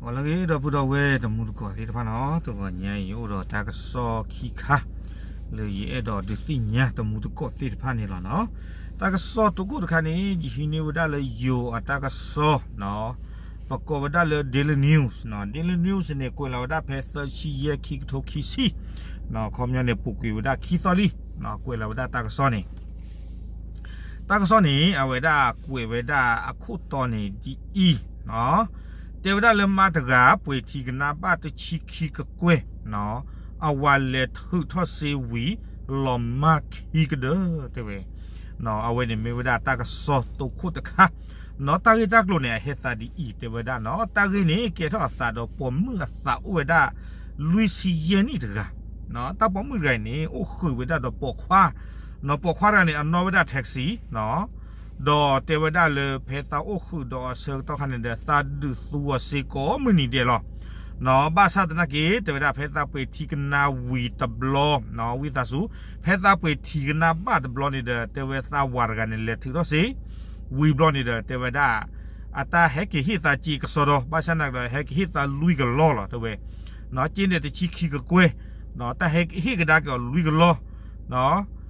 ဂီၤလၢအဂ့ၤ ဒီပုၢ်ဒီဝဲၢ်တံၤသကိးသ့ၣ်တဖၣ်နီၤ, တဂီၤညါအံၤ ယအိၣ်ဒီးတၢ်ကစီၣ်ခံခါ လၢယအဲၣ်ဒိးဒုးသ့ၣ်ညါတံၤသကိးသ့ၣ်တဖၣ်န့ၣ်လီၤနီၤ. တၢ်ကစီၣ်တံၤသကိးတခါန့ၣ် ယဟံးန့ၢ်ဝဲဒၣ်လၢယိၤအတၢ်ကစီၣ်နီၤ, ပကိးဝဲဒၣ်လၢ Daily News နီၤ. Daily News န့ၣ် ကွဲးလီၤဝဲဒၣ်ဖဲသၢဆံယဲၢ် ခံကထိခံဆံနီၤ, ခီပညီန့ၣ် ပူၤကွံာ်ဝဲဒၣ်ခံသီလံနီၤ, ကွဲးလီၤဝဲဒၣ်တၢ်ကစီၣ်န့ၣ် တၢ်ကစီၣ်န့ၣ် အဝဲဒၣ်ကွဲးဝဲဒၣ်အခိၣ်တီန့ၣ်ဒ်အံၤ, တဲဝဲဒၣ်လၢမါတဂၤ ပှ့ၤထံကနါဘၣ်တဆံခံကကွဲၢ်, အဝၤလဲၤထုးထီၣ်စ့ဝံၤ လီၤမၢ်ခံကဒၢ တဲဝဲ. အဝဲန့ၣ်မ့ၢ်ဝဲဒၣ်တၢ်ကစီၣ်တံၤသကိးတခါနီၤ. တၢ်ဂ့ၢ်တၢ်ကျိၤန့ၣ် အဟဲသးဒ်အံၤ တဲဝဲဒၣ်နီၤ, တၢ်ဂ့ၢ်န့ၣ် ကဲထီၣ်အသးဒီးပိာ်မုၣ်အသးအိၣ်ဝဲဒၣ် လွံၢ်ဆံယဲၢ်နံၣ်တဂၤ တၢ်ပိာ်မုၣ်တဂၤအံၤန့ၣ် အိၣ်ဃုာ်ဝဲဒၣ်ဒီးပိာ်ခွါနီၤ, ပိာ်ခွါတဂၤန့ၣ် အနီၣ်ဝဲဒၣ် taxi နီၤ, ဒီးတဲဝဲဒၣ်လၢဖဲသးအိၣ်ဃုာ်ဒီးအဆၢကတီၢ်ခါန့ၣ်ဒီး သးဒုးသူအီၤစ့ကိးမုၢ်နံၤဒဲးလီၤနီၤ. ဘၣ်ဆၣ်သနာ်က့ တဲဝဲဒၣ်ဖဲသးပှ့ၤထံကနါဝံၤတဘျီနီၤ, ဝံသးစူၤ ဖဲသးပှ့ၤထံကနါဘၣ်တဘျီန့ၣ်ဒီး တဲဝဲသးဝၤတဂၤန့ၣ် လဲၤထုးထီၣ်စ့ ဝံၤဘျီန့ၣ်ဒီး တဲဝဲဒၣ် အတၢ်ဟဲက့ၤဟ့ၣ်သးစ့ကစီဒီ ဘၣ်ဆၣ်သနာ်က့ဒီး ဟဲက့ၤဟ့ၣ်သးလွံၢ်ကလီလီၤ တဲဝဲ စ့န့ၣ်တဆံခံကကွဲၢ်, တၢ်ဟဲက့ၤဟ့ၣ်ကဒါက့ၤအီၤလွံၢ်ကလီ,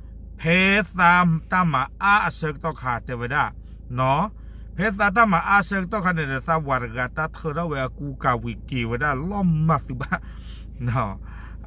ဖဲသးတၢ်မၤအါအဆၢကတီၢ်ခါ တဲဝဲဒၣ်, ဖဲသးတၢ်မၤအါဆၢကတီၢ်ခါန့ၣ်ဒီး သးဝၤတဂၤတၢ်ထုးထီၣ်ဝဲအကူအကၤဝံၤက့ၤဝဲဒၣ်လီၤမၢ်သုဘၣ်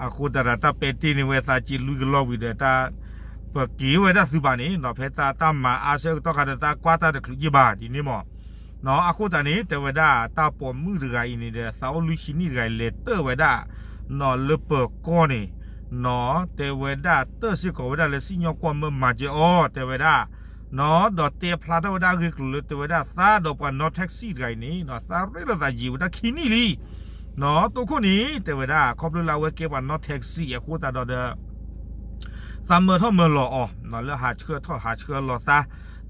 အဃိသတးဒီး တၢ်ပဲာ်တ့ၢ်န့ၢ်ဝဲသးစ့လွံၢ်ကလီဝံၤဒီး တၢ်ပက့ၤဝဲဒၣ်သုဘၣ်န့ၣ်နီၤ, ဖဲသးတၢ်မၤအါဆၢကတီၢ်ခါဒီး သးကွၢ်တၢ်တချုးက့ဘၣ်ဒ်န့ၣ်မးနီၤ. အဃိသတးန့ၣ် တဲဝဲဒၣ်တၢ်ပိာ်မုၣ်တဂၤအံၤန့ၣ်ဒီး သးအိၣ်လွံၢ်ဆံနံၣ်တဂၤအံၤ လဲၤတၢၣ်ဝဲဒၣ်နီၤ လၢပၢၤကီၢ်န့ၣ် နီၤ, တဲဝဲဒၣ်တၢၣ်စ့ၢ်ကီးဝဲဒၣ်လၢစံၣ်ညီၣ်ကွီၢ်မၢမၤကဲအီၤ တဲဝဲဒၣ်နီၤ, ဒီးတဲဖျါထီၣ်ဝဲဒၣ်အဂ့ၢ်အကျိၤလၢ တဲဝဲဒၣ်သးဒီးပှၤနီၣ် taxi တဂၤအံၤန့ၣ်နီၤ, သးရ့လိာ်သးယံာ်ဝဲဒၣ်ခံနံၣ်လံနီၤ. တိခိၣ်န့ၣ် တဲဝဲဒၣ် ခီဖျိလၢအဝဲကဲပှၤနီၣ် taxi အဃိသတးဒီး သးမၢထီၣ်မၢလီၤအီၤနီၤ လၢဟးဆှၢထီၣ်ဟးဆှၢလီၤသး,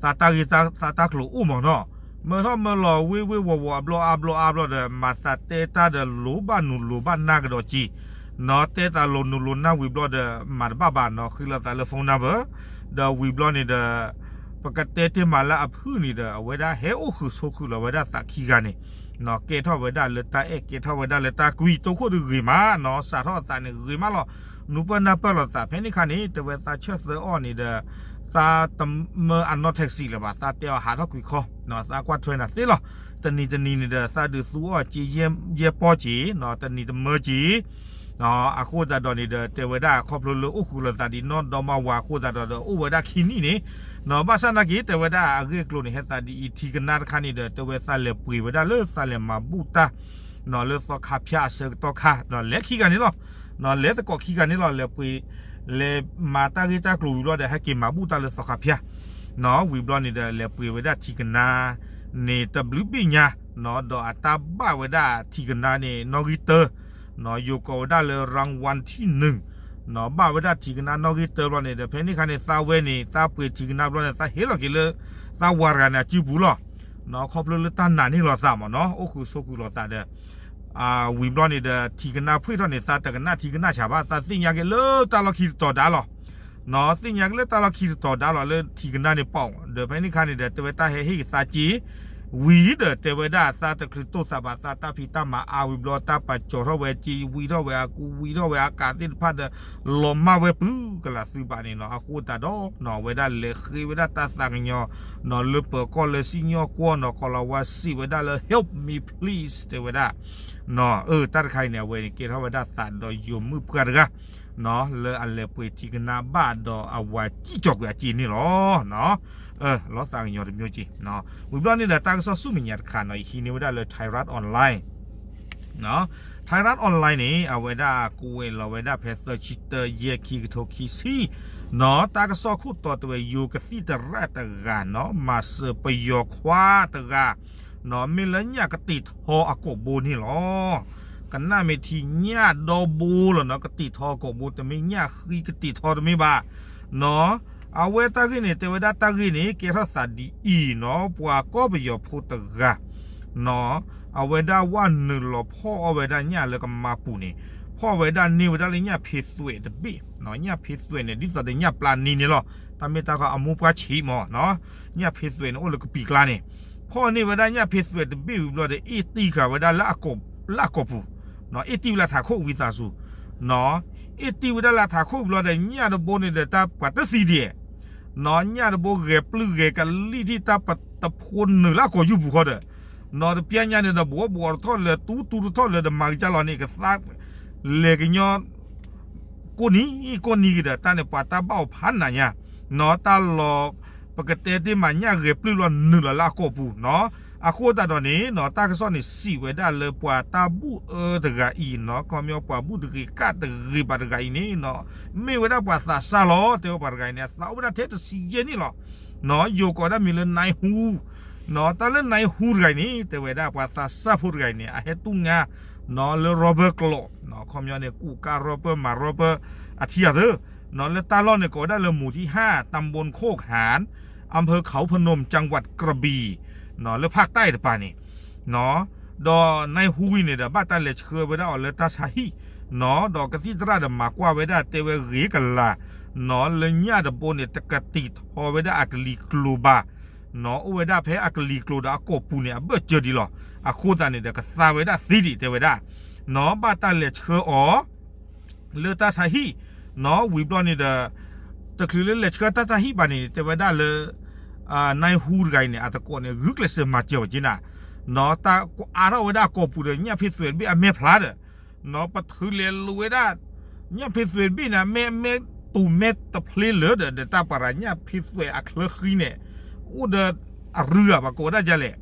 သးတၢ်ဂ့ၢ်သးတၢ်ကျိၤအိၣ်မးနီၤ, မၢထီၣ်မၢလီၤဝ့ၢ်ဝ့ၢ်ဝီၤဝီၤအဘျီအါဘျီအါဘျီဒီး မၤသးတဲတၢ်ဒီးလိၤဘၣ်နုာ်လိၤဘၣ်နၢ်ကဒီးက့ၤနီၤ, တဲတၢ်လိၤနုာ်လိၤနၢ်ဝံၤဘျီဒီး မၤတဘၣ်ဘၣ်နီၤ, ဃ့လီၤသးလၢ phone number ဒီးဝံၤဘျီန့ၣ်ဒီး ပကတဲတ့ၢ်မးလၢအဖုၣ်န့ၣ်ဒီး အဝဲဒၣ်ဟဲအိၣ်ဃုာ်ဆိးဃုာ်လီၤဝဲဒၣ်သးခံဂၤန့ၣ်နီၤ, ကဲထီၣ်ဝဲဒၣ်လၢတၢ်အဲၣ် ကဲထီၣ်ဝဲဒၣ်လၢတၢ်ကွံ တိခိၣ်တဂ့ၤမးနီၤ, စးထီၣ်အသးန့ၣ်ဂ့ၤမးလီၤ, နူပၢၢ်နၢ်ပၢၢ်လိာ်သး ဖဲန့ၣ်ခါန့ၣ် တဲဝဲသးဆၢၣ်သၢအီၤန့ၣ်ဒီး သးတမၢအနီၣ် taxi လၢၤဘၣ်, သးတဲအီၤဟးထီၣ်ကွံာ်ခီနီၤ, သးကွၢ်ထွဲနၤသ့လီၤ, တနံၤတနံၤန့ၣ်ဒီး သးဒုးသူအီၤစ့ယဲၢ်ပီၢ်က့ၤနီၤ, တနံၤတမၢက့ၤ အဃိသတးဒီးန့ၣ်ဒီး တဲဝဲဒၣ်ခီဖျိလၢအိၣ်ဃုာ်လိာ်သးဒ်နီၢ်ဒီမါဝၤအဃိသတးဒီး အိၣ်ဝဲဒၣ်ခံနံၣ်န့ၣ်နီၤ, ဘၣ်ဆၣ်သနာ်က့ တဲဝဲဒၣ်အဂ့ၢ်အကျိၤန့ၣ် ဟဲသးဒ်အံၤ ထံကနါတခါန့ၣ်ဒီး တဲဝဲသးလဲၤပှ့ၤဝဲဒၣ်လၢသးလဲၤမၤဘူၣ်တၢ် လၢသီခါဖၠၣ်အဆၢကတီၢ်ခါ လဲၤခံဂၤန့ၣ်လီၤ, လဲၤသကိးခံဂၤန့ၣ်လီၤ, လဲၤပှ့ၤ လဲၤမၤတၢ်ဂ့ၢ်တၢ်ကျိၤဝံၤဘျီဒီး ဟဲက့ၤမၤဘူၣ်တၢ်လၢသီခါဖၠၣ် ဝံၤဘျီန့ၣ်ဒီး လဲၤပှ့ၤဝဲဒၣ်ထံကနါန့ၣ် တဘျုးဘ့ၣ်ညါ ဒီးအတၢ်ဘၣ်ဝဲဒၣ်ထံကနါန့ၣ် နီၣ်ဂံၢ်တၢ ယိၤကိးဝဲဒၣ်လၢ ရၣ်ဝၣ်ထံၣ်နုၣ် ဘၣ်ဝဲဒၣ်ထံကနါနီၣ်ဂံၢ်တၢဘျီန့ၣ်ဒီး ဖဲန့ၣ်ခါန့ၣ် သးဝဲန့ၣ် သးပှ့ၤထံကနါဘျီန့ၣ် သးဟ့ၣ်လီၤက့ၤလၢ သးဝၤတဂၤန့ၣ် အစုပူၤလီၤ, ခီဖျိလၢတၢ်နာ်န့ၢ်လီၤသးမးနီၤ, အိၣ်ဃုာ်ဆိးဃုာ်လိာ်သးဒီး ဝံၤဘျီန့ၣ်ဒီး ထံကနါဖှ့ၣ်ထီၣ်န့ၣ် သးတကနၣ်ထံကနၣ်ဆးဘၣ်, သးသ့ၣ်ညါက့ၤလၢတၢ်လီၢ်ခံတတီၤဒါလီၤ သ့ၣ်ညါက့ၤလၢတၢ်လီၢ်ခံတတီၤဒါလီၤ လၢထံကနါန့ၣ်ပီၣ်, ဒီးဖဲန့ၣ်ခါန့ၣ်ဒီး တဲဝဲတၢ်ဟဲဟ့ၣ်က့ၤသးစ့ ဝံၤဒီး တဲဝဲဒၣ်သးတချုးတိၢ်သးဘၣ် သးတၢ်ဖံးတၢ်မၤအါဝံၤဘျီ တၢ်ပာ်ကၠီၤထီၣ်ဝဲစ့ ဝံထီၣ်ဝဲအကူ ဝံထီၣ်ဝဲအကးသ့ၣ်တဖၣ်ဒီး လီၤမၢ်ဝဲပုၢ်ကလာ်သုဘၣ်န့ၣ်နီၤ, အဃိသတးဒီး အဝဲဒၣ်လဲၤဃ့ဝဲဒၣ်တၢ်သးကညီၤနီၤ လၢပၢၤကီၢ်လၢစံၣ်ညီၣ်ကွီၢ်နီၤ, ကိးလီၤဝဲစံးဝဲဒၣ်လၢ help me please တဲဝဲဒၣ် အၢ တၢ်တခါအံၤန့ၣ် အဝဲန့ၣ်ကဲထီၣ်ဝဲဒၣ်သးဒီးယိၤမုၣ်ပှၢ်တဂၤ လၢအလဲၤပှ့ၤထံကနါဘၣ်ဒီးအဝၤစံၣ်ကၠီၤကွံာ်အစ့န့ၣ်လီၤ. လီၤသးကညီၤတမျိုးက့ၤ ဝံၤဘျီန့ၣ်ဒီး တၢ်ကစီၣ်ဆူမဲာ်ညါတခါနီၤ ယဟံးန့ၢ်ဝဲဒၣ်လၢ Thai Rat Online Thai Rat Online န့ၣ် အဝဲဒၣ်ကွဲးလီၤဝဲဒၣ်ဖဲသၢဆံတၢ ယဲၢ် ခံကထိခံဆံနီၤ, တၢ်ကစီၣ်ခိၣ်တီတဲဝဲ ယိၤကသံၣ်သရၣ်တဂၤနီၤ မၤစၢၤပယီၤခွါတဂၤနီၤ မ့ၢ်လၢညၣ်ကတ့ၢ်ထီအကိာ်ဘိန့ၣ်လီၤ. ကနၣ်မ့ၢ်ထံညၣ်ဒီဘိလီၤနီၤ, ကတ့ၢ်ထီအကိာ်ဘိ တမ့ၢ်ညၣ်ဃံကတ့ၢ်ထီတမ့ၢ်ဘၣ်နီၤ. အဝဲတၢ်ဂ့ၢ်န့ၣ် တဲဝဲဒၣ်တၢ်ဂ့ၢ်န့ၣ် ကဲထီၣ်သးဒ်အံၤနီၤ, ပှၤကီၢ်ပယီၤဖိတဂၤနီၤ အဝဲဒၣ်ဝဲနုာ်လီၤဖီၣ်အီၣ်ဝဲဒၣ်ညၣ်လၢကမါပူၤန့ၣ် ဖီၣ်ဝဲဒၣ်န့ၢ်ဝဲဒၣ်လၢညၣ်ဖ့သွဲးတဘ့ၣ်, ညၣ်ဖ့သွဲးန့ၣ် ဒ်သိးဒီးညၣ်ပျၢ်နံၤန့ၣ်လီၤ. တၢ်မ့ၢ်တၢ်ကီအမိၢ်ပှၢ်ဆံးမးနီၤ, ညၣ်ဖ့သွဲးန့ၣ်အိၣ်လၢကပံာ်ကျါန့ၣ်, ဖီၣ်န့ၢ်ဝဲဒၣ်ညၣ်ဖ့သွဲးတဘ့ၣ်ဝံၤဘျီဒီး အ့ၣ်တံၢ်ဃာ်ဝဲဒၣ်လၢအကိာ် လၢအကီၢ်ပူၤ, အ့ၣ်တံၢ်ဝဲလၢထးခိၣ်ဝံသးစူၤ, အ့ၣ်တံၢ်ဝဲဒၣ်လၢထးခိၣ်ဘျီဒီး ညၣ်တဘိန့ၣ်ဒီးတၢ်ပှၤတသံဒံး, ညၣ်တဘိဂဲၤပျုၢ်ဂဲၤကလံၢ်ထံၣ်တၢ်ပတဖိနုာ်လၢအကီၢ်ယူၢ်ပူၤဃီဒီး, တပျဲညါန့ၣ်ဒီး ဘှီဘှီတထီၣ်လၢၤ တူတူတထီၣ်လၢၤဒီး မၤကစၢ်လီၤန့ၣ် ကသါလဲၤကညီ ကိးနံၤ ကိးနံၤကဒီး တၢ်န့ၣ်ပှၤတၢ်ဘၣ်အီၤဖးနးညါ, တၢ်လီၤ ပကတဲတ့ၢ်မး ညၣ်ဂဲၤပျုၢ်လီၤနုာ်လီၤလၢအကီၢ်ပူၤနီၤ. အဃိသတးဒီးန့ၣ်နီၤ တၢ်ကစီၣ်န့ၣ်စံးဝဲဒၣ်လၢပှၤတၢ်ဘူၣ်အၢတဂၤအံၤနီၤ, ခီပညီပှၤဘူၣ်တဂ့ၤကၣ်တဂ့ၤဘၣ်တဂၤအံၤန့ၣ်နီၤ, မ့ၢ်ဝဲဒၣ်ပှၤသးစၢ်လီၤ. တဲဝဲပှၤတဂၤအံၤန့ၣ် အသးအိၣ်ဝဲဒၣ်ထဲတဆံယဲၢ်နံၣ်လီၤ. ယိၤကိးဒၣ်မံၤလၢ နၢၢ်ဟူ, တၢ်လၢ နၢၢ်ဟူ တဂၤအံၤန့ၣ် တဲဝဲဒၣ်ပှၤသးစၢ်ဖိတဂၤအံၤန့ၣ် အဟဲတူၢ်ငါနီၤ လၢ rubber ကျိး, ခီပညီန့ၣ် ကူးကါ rubber မၤ rubber အထံအသၢ, လၢတၢ်လီၢ်န့ၣ် ကိးဝဲဒၣ်လၢ မူၤထံဟၣ် ตำบลโคกหาน อำเภอเขาพนม จังหวัดกระบี่ လၢภาคใต้တပၤန့ၣ် ဒီး နၢၢ်ဟူ အံၤန့ၣ်ဒီး ဘၣ်တၢ်လဲၤဆှၢဝဲဒၣ်အီၤလၢတၢ်ဆါဟံၣ်နီၤ, ဒီးကသံၣ်သရၣ်ဒီးမၤကွၢ်ဝဲဒၣ် တဲဝဲဂ့ၤကလာ်နီၤ လၢညၣ်တဘိန့ၣ် တကတံာ်ထီဝဲဒၣ်အကလံၤကျိၤဘၣ် နီၤ, အိၣ်ဝဲဒၣ်ဖဲအကလံၤကျိၤဒီးအကီၢ်ပူၤန့ၣ် အဘၢၣ်စၢၤဒံးလီၤ. အဃိသတးန့ၣ်ဒီး ကသါဝဲဒၣ်သ့ဒံး တဲဝဲဒၣ်နီၤ, ဘၣ်တၢ်လဲၤဆှၢအီၤ လၢတၢ်ဆါဟံၣ်နီၤ, ဝံၤဘျီန့ၣ်ဒီး တချုးလၢလဲၤဆှၢတၢ်ဆါဟံၣ်ဘၣ်န့ၣ် တဲဝဲဒၣ်လၢ နၢၢ်ဟူ တဂၤအံၤန့ၣ် အသကိးန့ၣ် ဂုာ်ကျဲးစၢးမၤစၢၤဝဲက့နၤနီၤ, တၢ်ကအါထီၣ်ဝဲဒၣ်အကီၢ်ပူၤဒီး ညၣ်ဖ့သွဲးတဘ့ၣ်အမဲာ်ဖျါဒီး ပထုးလဲၤလိာ်ဝဲဒၣ် ညၣ်ဖ့သွဲးတဘ့ၣ်န့ၣ် အမဲာ် အမဲာ်တူာ်မဲာ်တဖျ့လၢာ်ဒီး ဒီးတၢ်ပှၤရၤ ညၣ်ဖ့သွဲးအချၢဃံန့ၣ် အိၣ်ဒီးအရုအဘၣ်ကိးဝဲဒၣ်ဒ်လဲၣ်,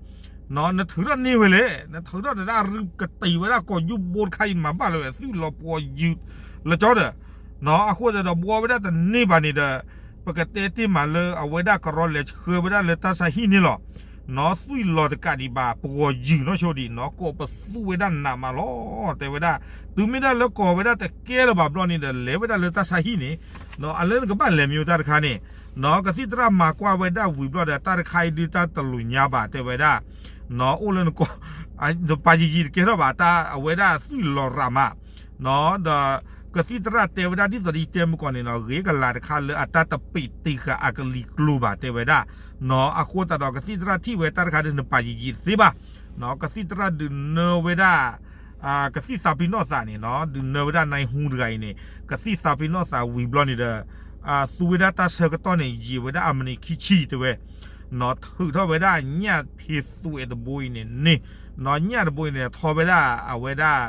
နထုးထီၣ်န့ၢ်ဝဲလဲၣ်, နထုးထီၣ်ဒီးတၢ်အရုကတံာ်ဝဲဒၣ်ကီၢ်ယူၢ်ဘိတခါအံၤ မၤဘၣ်လၢၤဝဲ သွံၣ်လီၤပှီၤယုာ်လၢကၠီဒီး အဃိသတးဒီး ဘှီဝဲဒၣ်တန့ၢ်ဘၣ်န့ၣ်ဒီး ပကတဲတ့ၢ်မးလၢအဝဲဒၣ်ကရီလဲၤဆှၢဝဲဒၣ်လၢတၢ်ဆါဟံၣ်န့ၣ်လီၤ. သွံၣ်လီၤတကးဒံးဘၣ် ပှီၤယုာ်နီၢ်ဆိဒံးနီၤ, ကိးပသူဝဲဒၣ်နးမးလီၤ တဲဝဲဒၣ်, တုၤမ့ၢ်ဒၣ်လၢကီၢ်ဝဲဒၣ်တကဲလၢၤဘၣ်ဘျီန့ၣ်ဒီး လဲၤဝဲဒၣ်လၢတၢ်ဆါဟံၣ်န့ၣ် အလၢနကဘၣ်လဲၤမ့ၢ်တၢ်တခါန့ၣ်နီၤ, ကသံၣ်သရၣ်မၤကွၢ်ဝဲဒၣ်ဝံၤဘျီဒီး တၢ်တခါအံၤဒုးတၢ်တလိာ်ညါဘၣ် တဲဝဲဒၣ် အိၣ်လၢနကီၢ် နပာ်ယံာ်ယံာ်တကဲထီၣ်ဘၣ် တၢ်အဝဲဒၣ်သွံၣ်လီၤရးမး ဒီးကသံၣ်သရၣ်တဲဝဲဒၣ် ဒ်သိးဒီးယတဲမုၢ်ကီၢ်န့ၣ်နီၤ, ဂ့ၤကလာ်တခါလၢအတၢ်တပ့းတ့ဃာ်အကလံၤကျိၤဘၣ် တဲဝဲဒၣ်နီၤ, အဃိသတးဒီး ကသံၣ်သရၣ်ထံၣ်ဝဲတၢ်တခါဒုး နပာ်ယံာ်ယံာ်တသ့ဘၣ်နီၤ, ကသံၣ်သရၣ်ဒုးနၢဝဲဒၣ် ကသံၣ်သးပ့ၤနီၣ်သးန့ၣ်နီၤ, ဒုးနၢဝဲဒၣ်နၢၢ်ဟူတဂၤအံၤန့ၣ် ကသံၣ်သးပ့ၤနီၣ်သးဝံၤဘျီန့ၣ်ဒီး သူဝဲဒၣ်တၢ်ဆၢကတီၢ်န့ၣ် ယံာ်ဝဲဒၣ်အမံးနံးခံဆံတဲဝဲ ထုးထီၣ်ဝဲဒၣ်ညၣ်ဖ့သွဲးတဘိအံၤန့ၣ်န့ၣ်, ညၣ်တဘိအံၤန့ၣ် ထီဝဲဒၣ်အဝဲဒၣ်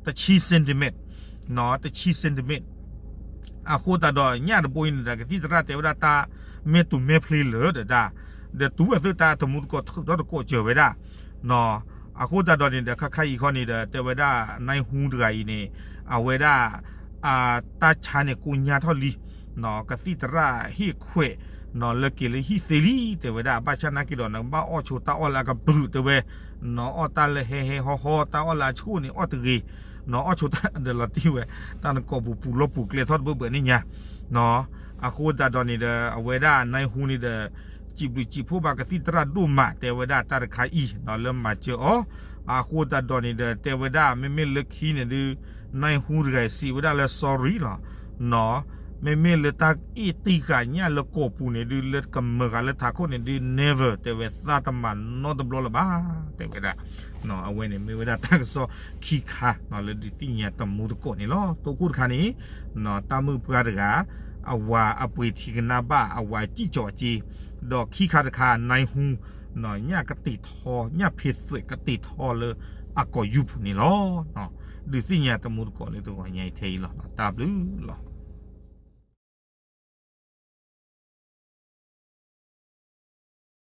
တဆံ centimeter, တဆံ centimeter အဃိသတးဒီး ညၣ်တဘိအံၤန့ၣ်ဒီး ကသံၣ်သရၣ်တဲဝဲဒၣ်တၢ်မဲာ်တူာ်မဲာ်ဖျ့လၢာ်ဒီးတၢ်, ဒီးတုၤအသုတၢ်တမူတကိးထုးထီၣ်တကိးစၢၤဝဲဒၣ် အဃိသတးဒီးန့ၣ်ဒီး ခါခါအံၤခီန့ၣ်ဒီး တဲဝဲဒၣ် နၢၢ်ဟူတဂၤအံၤန့ၣ် အဝဲဒၣ် တၢ်ဆါန့ၣ်ကိညါထီၣ်လံ, ကသံၣ်သရၣ်ဟ့ၣ်ခွဲး လၢက့ၤလၢဟံၣ်သ့လံ တဲဝဲဒၣ်, ဘၣ်ဆၣ်နာ်က့ၤဒီး နကဘၣ်အီၣ်ဆိးတၢ်အီၣ်လၢအကဘျုးတဲဝဲ, အီၣ်တၢ်လၢဟဲဟဲဟီဟီ တၢ်အီၣ်လၢအဆိၣ်န့ၣ်အီၣ်တဂ့ၤ, အီၣ်ဆိးတၢ်ဒီးလီၤတံၢ်ဝဲ, တၢ်နကိာ်ပူၤပူၤလီၢ်ပူၤကျဲထီၣ်တဘၢၣ်ဘၢၣ်န့ၣ်ညါ အဃိသတးဒီးန့ၣ်ဒီး အဝဲဒၣ်နၢၢ်ဟူန့ၣ်ဒီး စံးဘျုးစံးဖှိၣ်ဘၣ်ကသံၣ်သရၣ်ဒိၣ်မး တဲဝဲဒၣ်တၢ်တခါအံၤ လၢမၤစၢၤအီၤ, အဃိသတးဒီးန့ၣ်ဒီး တဲဝဲဒၣ် မ့မ့ၢ်လၢခံန့ၣ်ဒုး နၢၢ်ဟူတဂၤစံးဝဲဒၣ်လၢ sorry လီၤ, မ့မ့ၢ်လၢတၢ်အ့ၣ်တံၢ်ဃာ်ညၣ်လၢကီာ်ပူၤန့ၣ်ဒုး လၢကမၢဃာ်လၢထးခိၣ်န့ၣ်ဒုး never တဲဝဲ သးတမၤနီတဘျီလၢၤဘၣ် တဲဝဲဒၣ် အဝဲန့ၣ်မ့ၢ်ဝဲဒၣ်တၢ်ကစီၣ်ခံခါ လၢဒုးသ့ၣ်ညါတမူတကိးန့ၣ်လီၤ. တိခိၣ်တခါန့ၣ် တၢ်မုၣ်ပှၢ်တဂၤ အဝၤအပှ့ၤထံကနါဘၣ် အဝၤစံၣ်ကၠီၤအစ့, ဒီးခံခါတခါ နၢၢ်ဟူ ညၣ်ကတ့ၢ်ထီ ညၣ်ဖ့သွဲးကတ့ၢ်ထီလၢအကီၢ်ယူၢ်ပူၤန့ၣ်လီၤ. ဒုးသ့ၣ်ညါတမူတကိးလၢတဂီၤညါအံၤထဲအံၤလီၤ. တၢ်ဘျုးလီၤ.